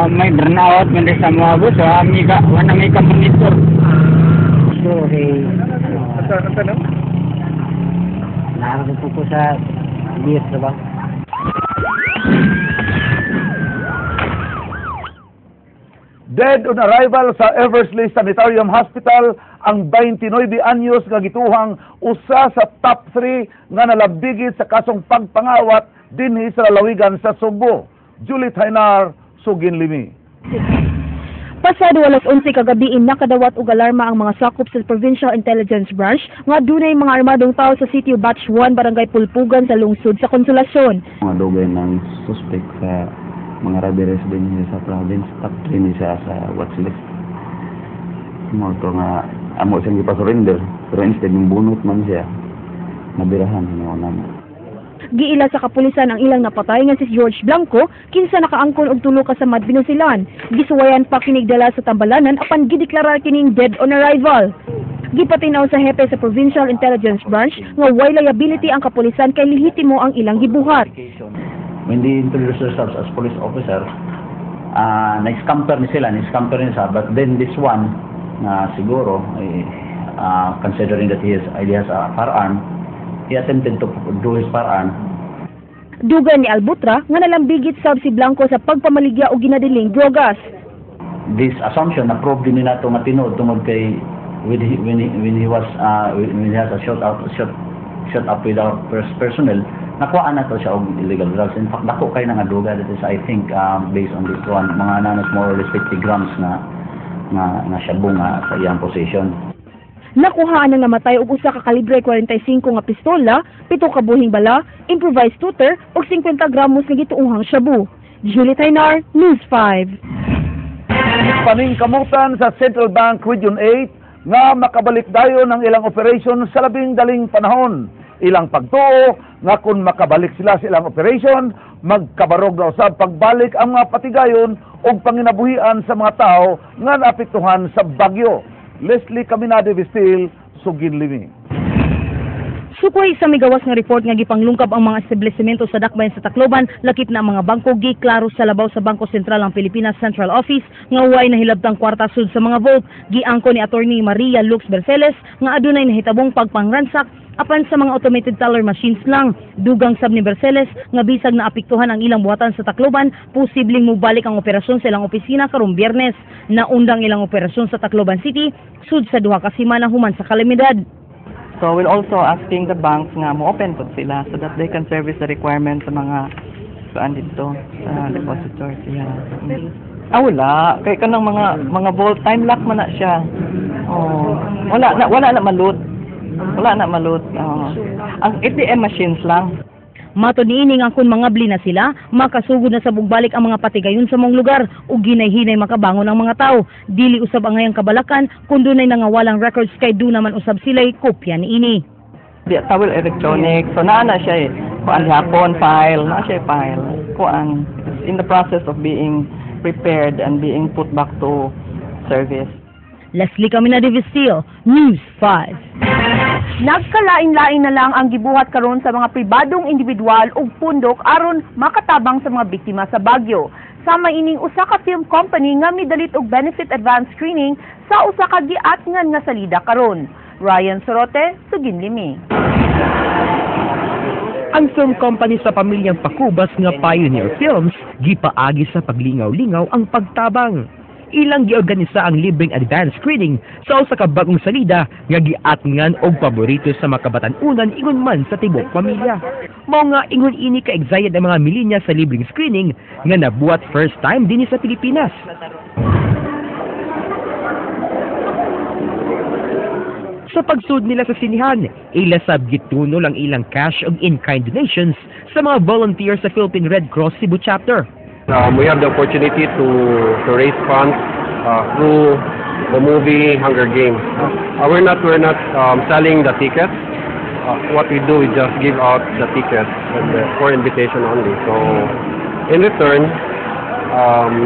May burnout man sa mga boss, ami ka wala may ka monitor. So, okay. Ano? Nakakatupo ko sa beer, diba? Dead on arrival sa Eversley Sanitarium Hospital ang 29 anyos nga gituhang usa sa top 3 nga nalabigit sa kasong pagpangawat dinhi sa lalawigan sa Sugbo. Julie Tainar, Sugin Limi. Pasado alas 11 kagabi, nakadawat og alarma ang mga sakop sa Provincial Intelligence Branch nga dunay mga armadong tao sa Sitio Batch 1, Barangay Pulpugan sa lungsod sa Konsolasyon. Mga dugay ng suspect sa mga robberies din niya sa province, top 3 ni siya sa watchlist. Mo to nga amo siyang gipa-surrender, pero instead yung bunot man siya, nabirahan hinuon namo. Giila sa kapulisan ang ilang napatay nga si George Blanco, kinsa nakaangkon og tulo ka samad binusilan. Gisuwayan pa kinig dala sa tambalanan apan gideklarar kining dead on arrival. Gipatinaw sa hepe sa Provincial Intelligence Branch nga way liability ang kapulisan kay lehitimo ang ilang gibuhat. When they introduce themselves as police officer, na-scamper ni sila, na-scamper ni siya, but then this one, na siguro, eh, considering that he has a firearm, he attempted to do his firearm. Dugan ni Albutra nga nalambigit sab si Blanco sa pagpamaligya og ginadiling drogas. This assumption na prove din nila ito nga tinuod tungod kay when he was when he has a shot out shot shot up with our personnel, nakuha na to siya og illegal drugs. In fact, dako kay na nga droga. That is, I think, based on this one, mga nanos more or less 50 grams na shabu nga sa iyang possession. Nakuhaan ang namatay og usa ka kalibre 45 nga pistola, pito ka buhing bala, improvised tutor ug 50 gramos nga gituohang shabu. Julie Tainar, News 5. Paningkamutan sa Central Bank Region 8 nga makabalik dayon ang ilang operation sa labing daling panahon. Ilang pagtuo nga kung makabalik sila sa ilang operation, magkabarog na usab pagbalik ang mga patigayon ug panginabuhian sa mga tao nga naapektuhan sa bagyo. Leslie Caminade Vestil, Sugin Limi. Sukoy sa migawas nga report nga gipanglungkab ang mga establishmento sa dakbayan sa Tacloban, lakip na ang mga bangko, giklaro sa labaw sa Bangko Sentral ng Pilipinas Central Office nga way nahilabtang kwarta sud sa mga vault. Giangko ni Attorney Maria Lux Berceles nga adunay nahitabong pagpangransak apan sa mga automated teller machines lang. Dugang sab ni Berceles nga bisag naapektuhan ang ilang buhatan sa Tacloban, posibleng mobalik ang operasyon sa ilang opisina karong Biyernes. Naundang ilang operasyon sa Tacloban City sud sa 2 ka semana human sa kalamidad. So we're also asking the banks nga mo-open pod sila so that they can service the requirements sa mga kuan dito sa depositors. Yeah. Ah, wala. Kay kanang mga vault, time lock man na siya. Oh, wala na ma-loot. Wala na ma-loot. Oh. Ang ATM machines lang. Matod niini nga kung mangabli na sila, makasugod na sa bugbalik ang mga patigayon sa mong lugar ug ginay-hinay makabangon ang mga tao. Dili usab ang ngayang kabalakan kung dunay nangawalang records kay do naman usab sila'y kopya niini. Di tawil electronic. So naa na siya eh. Kuan hapon file, naa siya file. Kuan, it's in the process of being prepared and being put back to service. Leslie Camina de Vistil, News 5. Nagkalain-lain na lang ang gibuhat karon sa mga pribadong individual ug pundok aron makatabang sa mga biktima sa bagyo. Sama ining usa ka film company nga midalit og benefit advance screening sa usa ka giatngan nga salida karon. Ryan Sorote, Sugin Limi. Ang film company sa pamilyang Pacubas nga Pioneer Films gipaagi sa paglingaw-lingaw ang pagtabang. Ilang giorganisa ang libreng advance screening sa usa ka bagong salida nga giatngan og paborito sa mga kabatan-unan ingon man sa tibuok pamilya. Mao nga ingon ini ka excited ang mga milenya sa libreng screening nga nabuhat first time dinhi sa Pilipinas. Sa pagsud nila sa sinihan, ila sab gitunol ang ilang cash ug in-kind donations sa mga volunteers sa Philippine Red Cross Cebu Chapter. We have the opportunity to raise funds through the movie Hunger Games. We're not selling the tickets. What we do is just give out the tickets and for invitation only. So in return,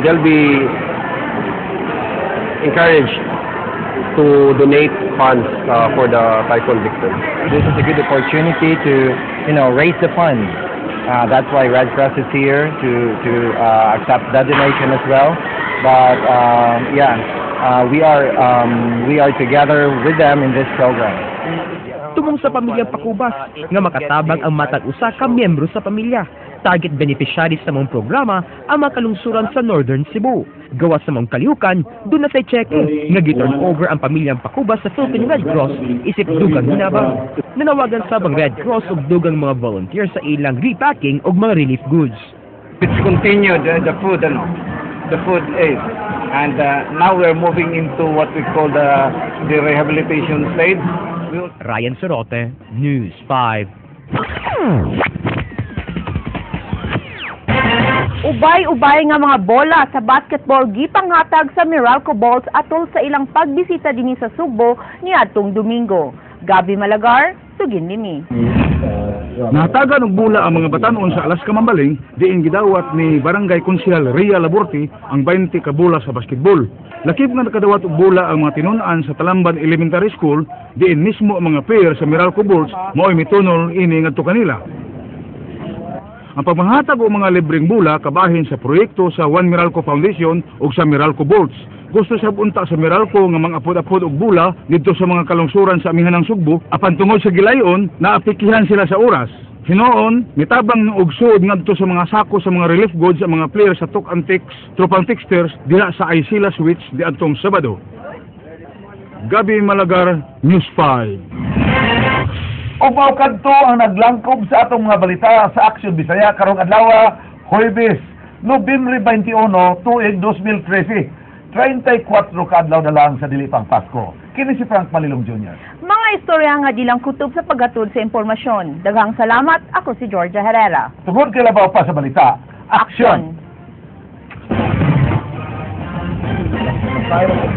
they'll be encouraged to donate funds for the typhoon victims. This is a good opportunity to raise the funds. That's why Red Cross is here to accept that donation as well. But yeah, we are together with them in this program. Tumong sa pamilyang Pakubas nga makatabang ang matag usa ka miyembro sa pamilya. Target beneficiaries sa maong programa ang mga kalungsuran sa Northern Cebu. Gawas sa maong kalihukan, duna say tseke nga gi-turn over ang pamilyang Pakubas sa Philippine Red Cross isip dugang hinabang. Nanawagan sab ang Red Cross og dugang mga volunteer sa ilang repacking og mga relief goods. It's continued, the food, ano, the food aid. And now we're moving into what we call the rehabilitation stage. We will Ryan Sorote, News 5. Ubay-ubay nga mga bola sa basketball gipanghatag sa Meralco Bolts atol sa ilang pagbisita dinhi sa Sugbo niadtong Domingo. Gabi Malagar, sugin nini. Nahatagan og bula ang mga batanon sa Alaska Mambaling diin gidawat ni Barangay Konsehal Ria Laborte ang 20 ka bola sa basketball. Lakip nga nakadawat og bola ang mga tinun-an sa Talamban Elementary School diin mismo ang mga player sa Meralco Bolts mao'y mitunol ini ngadto kanila. Ang pagmahatag og mga libreng bula kabahin sa proyekto sa One Meralco Foundation ug sa Meralco Bolts. Gusto sab unta sa Meralco nga mga apod-apod og bula didto sa mga kalungsuran sa amihanang Sugbo apan tungod sa gilayon naapikihan sila sa oras. Hinuon, mitabang og suod ngadto sa mga sako sa mga relief goods sa mga player sa Tok Antics, Tropang Texters diha sa Isila Switch diadtong Sabado. Gabi Malagar, News 5. Ug mao kadto ang naglangkob sa atong mga balita sa Aksyon Bisaya karong adlaw, Huwebes, Nobyembre 21, tuig 2013. 34 ka adlaw na lang sa dili pang Pasko. Kini si Frank Malilong Jr. Mga istorya nga di lang kutob sa paghatod sa impormasyon. Daghang salamat. Ako si Georgia Herrera. Tungod kay labaw pa sa balita, aksyon! Aksyon.